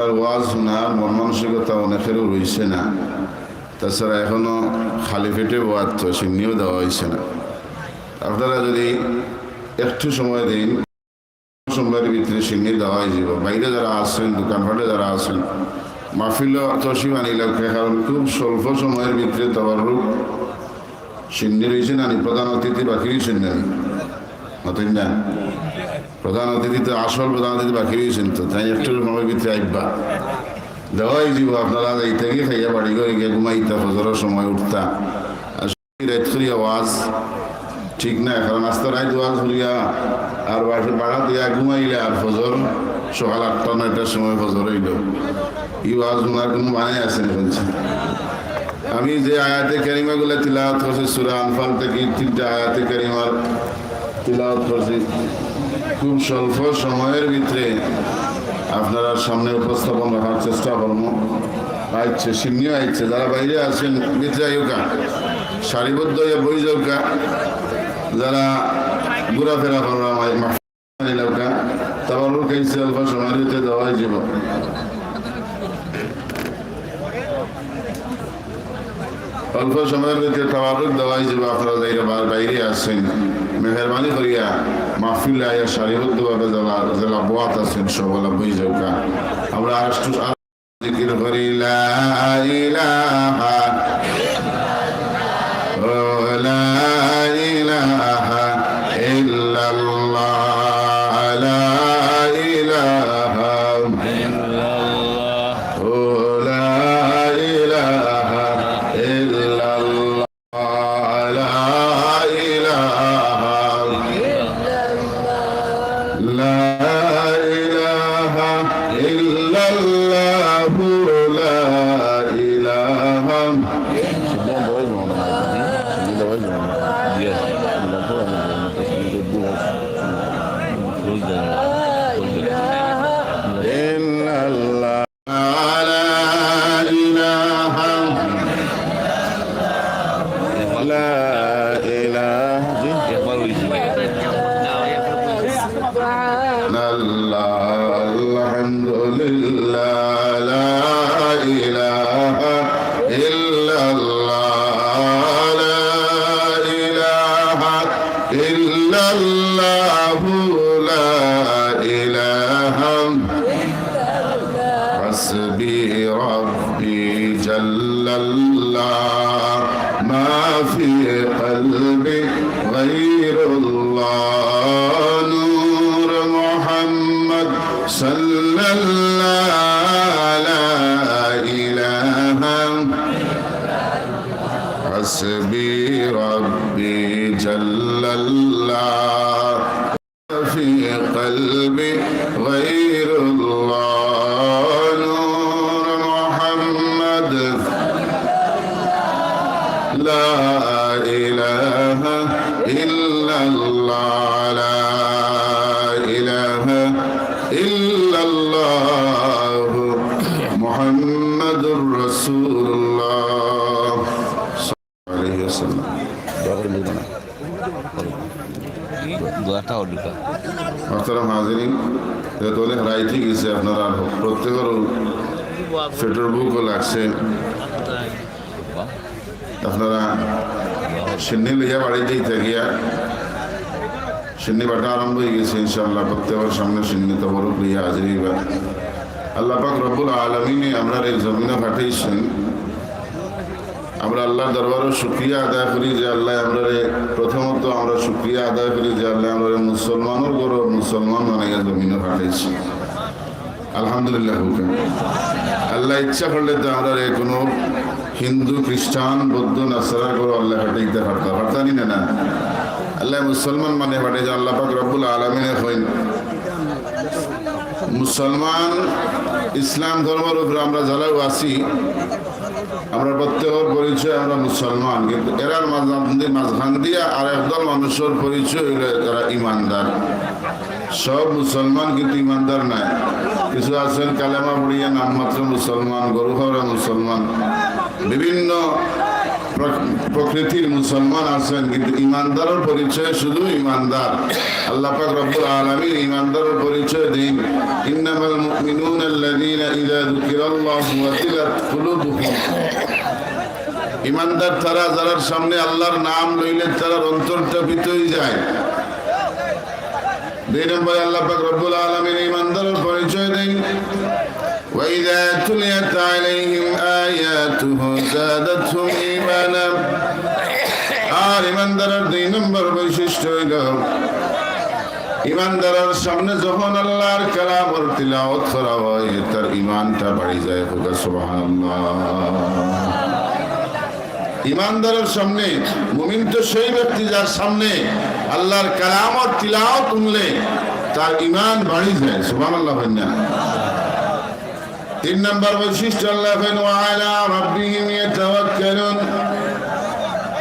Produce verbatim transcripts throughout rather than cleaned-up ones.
আর ওয়াজ শোনার মন মানসিকতা অনেকেরও রইছে না। তাছাড়া এখনো খালি পেটে বওয়াত তো শিন্নিও দেওয়া অইছে না। আপনারা যদি একটু সময় দেইন, সময়ের ভিতরে শিন্নি দেওয়া অইযিবো। বাইরে যারা আছইন, দোকানপাটে যারা আছইন, মাহফিলো তশরিফ আনিলাউক্কা, কারণ খুব স্বল্প সময়ের ভিতরে তাবাররুক শিন্নি রইছে না নি, প্রধান অতিথি বাকি রইছইন না নি? মাতইন না। প্রধান অতিথি তো, আসল প্রধান অতিথি বাকি রইছইন তো, তাইন একটু সময়ের ভিতরে আইবা। দেওয়া অইযিবো, আপনারা যাইতা গি খাইয়া বাড়ি ঘরো গিয়া ঘুমাইতা, ফজরর সময় উঠতা। আর রাইত করি ওয়াজ ঠিক নায়, কারণ আস্তা রাইত ওয়াজ করিয়া আর বাসা ভাড়া দিয়া ঘুমাইলে আর ফজর সকাল আটটা নয়টার সময় ফজর অইলো। ই ওয়াজ হুনার কুনু মানে আছে নি? বলছি, আমি যে আয়াতে কারিমাগুলা তিলাওয়াত করছি সূরা আনফাল থাকি, তিনটা আয়াতে কারিমার তিলাওয়াত করছি, খুব স্বল্প সময়ের ভিতরে আপনারার সামনে উপস্থাপন রাখার চেষ্টা করমু। আইছে, শিন্নিও আইছে, যারা বাইরে আছইন ভিতরে আইউক্কা, সারিবদ্ধ অইয়া বই যাউক্কা, যারা ঘুরাফেরা কররা, তাবাররুক অইছে, অল্প সময়ের ভিতরে দেওয়া অইযিবো। অল্প সময়ের ভিতরে তাবাররুক দেওয়া অইযিবো। আপনারা যারা বা-, বাইরে আছইন, মেহেরবানি করিয়া মাহফিলো আইয়া সারিবদ্ধভাবে যারা, যারা বওয়াত আছইন, সবগুলা বই যাউক্কা। আমরা আর একটু, আর জিকির করি, লা ইলাহা, ও লা ইলাহা ইল্লাল্লাহ, লা ইলাহা ইল্লাল্লাহ, ও লা ইলাহা ইল্লাল্লাহ। لا إله، لا إله إلا الله، لا إله. إلا الله. لا إله، لا إله. سبحان الله، الحمد لله، لا إله إلا الله، لا إله إلا الله، لا إله. حسبي ربي جل الله، ما في قلبي غير الله، نور محمد صلى الله، لا إله. حسبي ربي جل الله، في قلبي غير الله، نور محمد. لا إله إلا الله، لا إله إلا الله، محمد رسول الله. আলাইহি ওয়াসাল্লাম। দোয়া করে বলবো না। দোয়াটা অলিকা। মোহতারাম হাজিরিন, যেহেতু অনেক রাইত অই গেছে, আপনারা প্রত্যেকের পেটর ভুকও লাগছে। আপনারা শিন্নি লইয়া বাড়ি যাইতা গিয়া, শিন্নি বাটা আরম্ভ অই গেছে, ইনশাআল্লাহ প্রত্যেকের সামনে শিন্নি তবরুক লইয়া হাজির অইবা। আল্লাহ পাক রব্বুল আলামিনে আমরারে জমিনো পাঠাইছইন, আমরা আল্লাহর দরবারো শুকরিয়া আদায় করি যে আল্লায় আমরারে, প্রথমত আমরা শুকরিয়া আদায় করি যে আল্লায় আমরারে মুসলমানর ঘরো মুসলমান বানাইয়া জমিনো পাঠাইছইন। আলহামদুলিল্লাহ কউক্কা। আল্লায় ইচ্ছা করলে তো আমরারে কুনু হিন্দু, খ্রিস্টান, বৌদ্ধ, নাসারার ঘরো আল্লায় পাঠাইতা পারতা, পারতা নি না? না। আল্লায় মুসলমান বানাইয়া পাঠাইছইন, আল্লাহ পাক রব্বুল আলামিনে কইন, মুসলমান, ইসলাম ধর্মর উপরে আমরা যারাও আছি, আমরা প্রত্যেকের পরিচয় আমরা মুসলমান, কিন্তু এরার মাঝখান দি-, মাঝখান দিয়া আর একদল মানুষর পরিচয় অইলো তারা ইমানদার। সব মুসলমান কিন্তু ইমানদার নায়। কিছু আছইন কালেমা পড়িয়া নামমাত্র মুসলমান, গরু খাওয়া মুসলমান, বিভিন্ন প্রকৃতির মুসলমান আছেন, কিন্তু ইমানদারর পরিচয় শুধু ইমানদার। আল্লাহ পাক রব্বুল আলামিন ইমানদারর পরিচয় দেন, "ইন্নামাল মুমিনুনাল্লাযীনা ইযা যুকিরাল্লাহু ওয়াজিলাত কুলুবুহুম।" ইমানদার তারা, যারার সামনে আল্লাহর নাম লইলে তারার অন্তরটা ভীত হয়ে যায়। দুই নম্বরে আল্লাহ পাক রব্বুল আলামিন ইমানদারর পরিচয় দেন, "ওয়া ইযা তুলিয়াত আলাইহিম আয়াতুহু যাদাতহুম ঈমানা।" আর ইমানদারর দুই নম্বর বৈশিষ্ট্য হইল, ইমানদারর সামনে যখন আল্লাহর কালামর তিলাওয়াত করা হয়, তার ইমানটা বাড়ি যায়। কউক্কা সুবহানাল্লাহ। ইমানদারর সামনে, মুমিন তো সেই ব্যক্তি যার সামনে আল্লাহর কালামর তিলাওয়াত শুনলে তার ইমান বাড়ি যায়। সুবহানাল্লাহ, হয় না? তিন নম্বর বৈশিষ্ট্য আল্লাহ কইন, "ওয়া আলা রাব্বিহিম ইয়াতাওয়াক্কালুন।"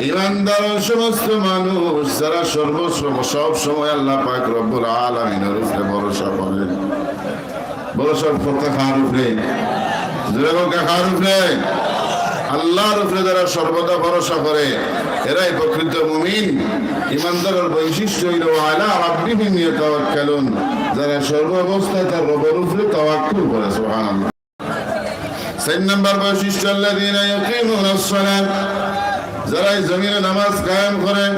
ইমানদার ওই সমস্ত মানুষ যারা সর্বস্ব, সব সময় আল্লাহ পাক রব্বুল আলামিনের উপরে ভরসা করেন। ভরসা করতে কার উপরে? জোরে বলতে কার উপরে? আল্লাহর উপরে যারা সর্বদা ভরসা করে, এরাই প্রকৃত মুমিন। ইমানদারের বৈশিষ্ট্য হইল, "ওয়া আলা রাব্বিহিম ইয়াতাওয়াক্কালুন", যারা সর্বাবস্থায় তার রবের উপরে তাওয়াক্কুল করে। সুবহানাল্লাহ। চার নম্বর বৈশিষ্ট্য, "আল্লাযীনা ইয়াকিমুনাস সালাত", যারা এই জমিনে নামাজ কায়েম করে,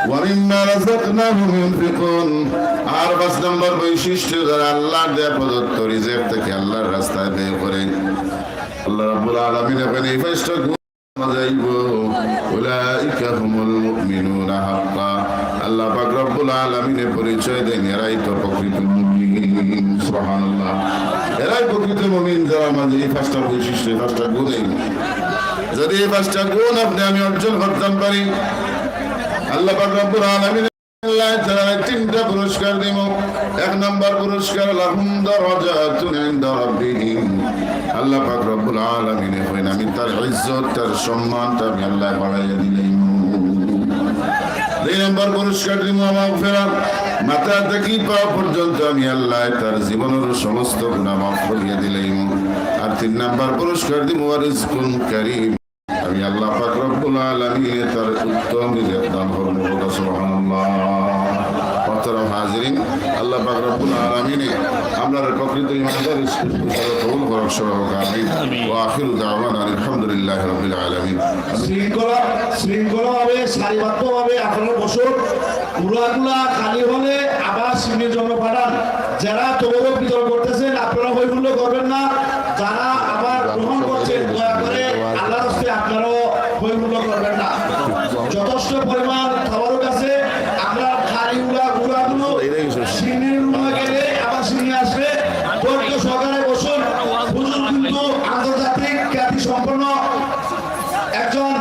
"ওয়া মিম্মা রাযাকনাহুম ইউনফিকুন", আর পাঁচ নম্বর বৈশিষ্ট্য, যারা আল্লাহর দেয়া প্রদত্ত রিজিক থেকে আল্লাহর রাস্তায় ব্যয় করে। আল্লাহ রাব্বুল আলামিন এখানে এই পাঁচটা গুণ মাঝে আইব, "উলাইকা হুমুল মুমিনুনা হাক্কা।" আল্লাহ পাক রব্বুল আলামিনে পরিচয় দেন, এরাই তো প্রকৃত মুমিন। সুবহানাল্লাহ। এরাই প্রকৃত মুমিন, যারা মাঝে এই পাঁচটা বৈশিষ্ট্য, এই পাঁচটা গুণ। এই যদি এই পাঁচটা গুণ আপনি আমি অর্জন করতাম পারি, আল্লাহ পাক রব্বুল আলামিন আল্লাহ তাআলা তিনটা পুরস্কার দিব। এক নম্বর পুরস্কার, "লাহুম দারাজাতুন ইনদা রাব্বিহিম।" আল্লাহ পাক রব্বুল আলামিনে কইন, "আমি তার ইজ্জত, তার সম্মানটা আমি আল্লাহ বাড়াইয়া দিলাম।" দুই নম্বর পুরস্কার দিব, "মাগফিরাত, মাথা থাকি পাও পর্যন্ত আমি আল্লাহ তার জীবনের সমস্ত গুনাহ মাফ করিয়া দিলাম।" আর তিন নম্বর পুরস্কার দিব, "ওয়া রিজকুন কারীম।" আমি আল্লাহ পাক রব্বুল আলামিনে তার উত্তম রিজিক দান করব। সুবহানাল্লাহ। মুহতারাম হাজিরিন, আল্লাহ পাক রব্বুল আলামিনে আমরারে প্রকৃত ইমানদার হিসাবে কবুল করুক, সবাই বলুক আমিন। আমিন। ওয়া আখিরু দাওয়ানা আলহামদুলিল্লাহি রাব্বিল আলামিন। শৃঙ্খলা, শৃঙ্খলাভাবে, সারিবদ্ধভাবে আপনারা বসুন। উলাগুলা খালি হলে আবার সিন্নির জন্য পাঠান। যারা তবরক বিতরণ করতেছেন, আপনারা হইহুল্লো করবেন না। যারা আবার গ্রহণ করছেন, দয়া করে আল্লাহর রাস্তায় আপনারাও হইহুল্লো করবেন না। যথেষ্ট পরিমাণ তবরক আছে। আপনার খালি উলা, উলাগুলো সিন্নির রুমে গেলে আবার সিন্নি আসবে। ধৈর্য সহকারে বসুন। হুজুর কিন্তু আন্তর্জাতিক খ্যাতি সম্পন্ন একজন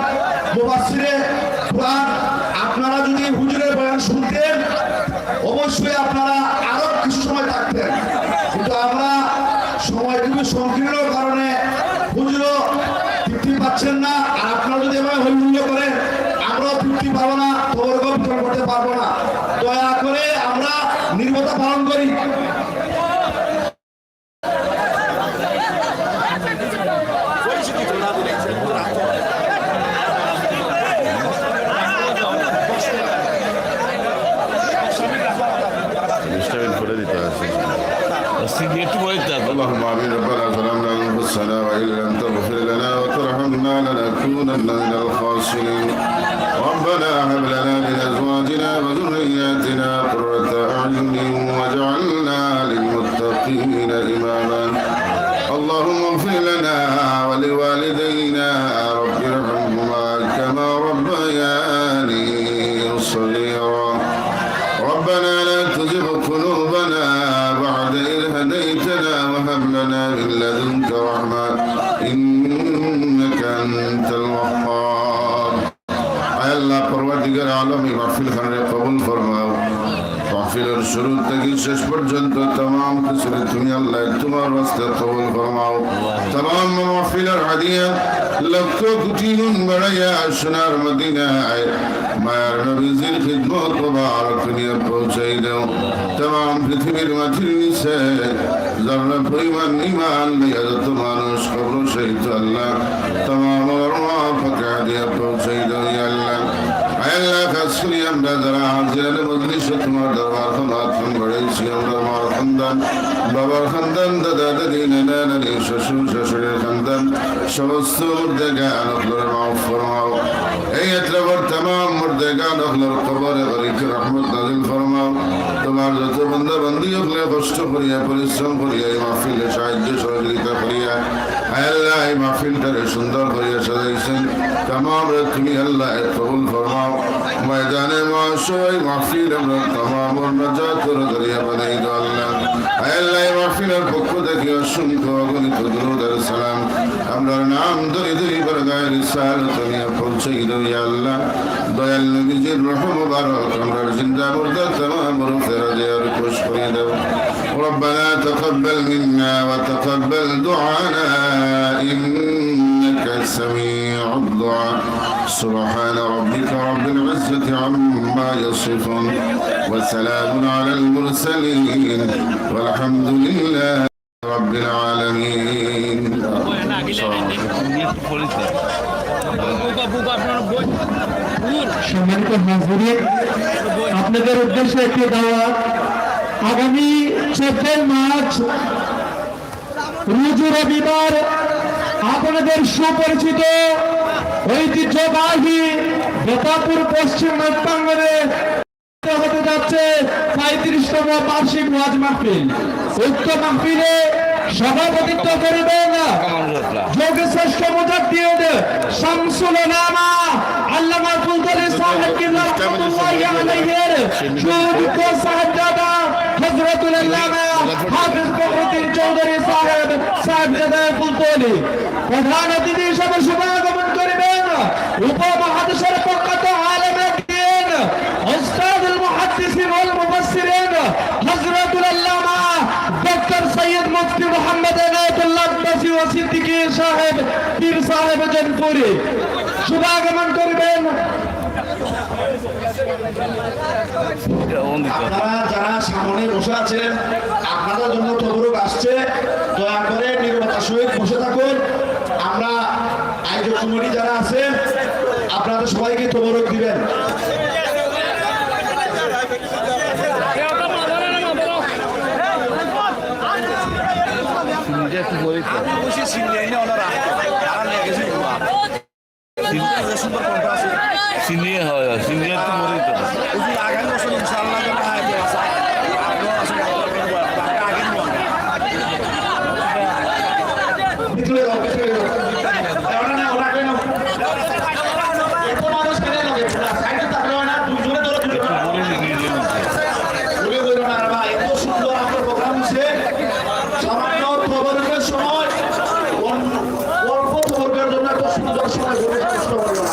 মুফাসসিরে কোরআন। আপনারা যদি হুজুরের বয়ান শুনতেন, অবশ্যই আপনারা আরো কিছু সময় থাকতেন, কিন্তু আমরা সময় খুবই সংকীর্ণ কারণে হুজুরও তৃপ্তি পাচ্ছেন না। আর আপনারা যদি এভাবে হইহুল্লো করেন, আমরাও তৃপ্তি পাবো না, তবরকও বিতরণ করতে পারবো না। দয়া করে আমরা নীরবতা পালন করি। اللهم آمين. ربنا ظلمنا أنفسنا وإن لم تغفر لنا وترحمنا لنكونن من الخاسرين. ربنا هب لنا من أزواجنا وذرياتنا قرة أعين واجعلنا للمتقين إماما. اللهم اغفر لنا ولوالدينا رب ارحمهما كما ربياني صغيرا. ربنا لا تزغ قلوبنا بعد إذ هديتنا وهب لنا من لدنك رحمة إنك أنت الوهاب. আয় আল্লাহ, পরওয়ারদিগার আলম, এই মাহফিল খানরে কবুল ফরমাও। মাহফিলের শুরু থেকে শেষ পর্যন্ত তামাম কিছুরে তুমি আল্লাহ তোমার রাস্তায় কবুল ফরমাও। তামাম মাহফিলের হাদিয়া লক্ষ কোটি গুণ বাড়াইয়া সোনার মদিনায় মায়ার নবীজির খিদমত মোবারক নিয়ে পৌঁছাই দাও। তামাম পৃথিবীর মাটির নিচে যারা পরিমাণ ইমান লইয়া যত মানুষ কবর শহীদ আল্লাহ, তামাম ওনার মা শহীদ হই আল্লাহ। আয় আল্লাহ, খাস করি আমরা যারা হাজিরানে মজলিসে তোমার দরবার খানাত খান বাড়াইছি, আমরা মার খান্দান, বাবার খান্দান, দাদা দাদি, নানা নানি, শ্বশুর শাশুড়ির খান্দান, সমস্ত মুর্দেগান অকলরে মাফ ফরমাও। এই এলাকার তামাম মুর্দেগান অকলর কবরে বাড়িতে রহমত নাজিল ফরমাও। তোমার যত বান্দা বান্দি অকলে কষ্ট করিয়া, পরিশ্রম করিয়া, এই মাহফিলে সাহায্য সহযোগিতা করিয়া, আয় আল্লাহ, এই মাহফিলটারে সুন্দর করিয়া সাজাইছেন। তামামরে তুমি আল্লাহ কবুল ফরমাও। ময়দানে মহাশয় মাহফিল আমরা তামামর নাজাতর জরিয়া বানাই দাও আল্লাহ। আয় আল্লাহ, এই মাহফিলর পক্ষ থাকি অসংখ্য অগণিত দুরূদ আর সালাম আমরার নাম ধরি ধরি বারগাহে রিসালত নিয়া পৌঁছাই দাও ইয়া আল্লাহ। দয়াল নবীজির রুহ মুবারক আমরার জিন্দা মুর্দা তামামর উপরে রাজিয়া খুশ করি দাও। ربنا تقبل منا وتقبل دعانا إنك سميع الدعاء. سبحان ربك رب العزة عما يصفون وسلام على المرسلين والحمد لله رب العالمين. সম্মানিত হাজিরিন, আপনাদের উদ্দেশ্যে একটি দাওয়াত। আগামী চোদ্দই মার্চ রুজু রবিবার আপনাদের সুপরিচিত ঐতিহ্যবাহী বেতাপুর পশ্চিম মঠ প্রাঙ্গণে হতে যাচ্ছে পঁয়ত্রিশতম বার্ষিক ওয়াজ মাহফিল। উক্ত মাহফিলে সভাপতিত্ব করবেন যোগী শ্রেষ্ঠ মুজাদ্দিদ শামসুল উলামা আল্লামা ফুলতলি সাহেব কিবলা রহমতুল্লাহি আলাইহির সুযোগ্য সাহেবজাদা হযরতুল আল্লামা হাফিজ ফখরুদ্দিন চৌধুরী সাহেব, সাহেবজাদা ফুলতলি। প্রধান অতিথি হিসেবে শুভাগমন করবেন উপমহাদেশের প্রখ্যাত আলেমে দিন, উস্তাদুল মুহাদ্দিসিন ওয়াল মুফাসসিরিন হযরতুল আল্লামা ডক্টর সৈয়দ মুফতি মুহাম্মদ এনায়েতুল্লাহ আব্বাসী ও সিদ্দিকী সাহেব, পীর সাহেব জনপুরি। শুভাগমন করবেন। আপনারা যারা সামনে বসে আছেন, আপনাদের জন্য তবরুক আসছে, দয়া করে নীরবতার সহিত বসে থাকুন। আমরা আয়োজক কমিটি যারা আছেন, আপনারা সবাইকে তবরুক দিবেন। সিনিয়র হয়, সিনিয়র তো মরেই তো। ভিতরে যাও, ভিতরে যাও। ওরা না, ওরা কেন? এত মানুষ কেন লাগে? সাইডে তাকাও না, দুজনে ধরো, দুজনে। ভুলে বলবো না, আর ভাই, এত সুন্দর আপনার প্রোগ্রাম হচ্ছে। সামান্য তবরুকের সময়, অন-, অল্প তবরুকের জন্য এত সুন্দর সময় ধরে নষ্ট করবো না।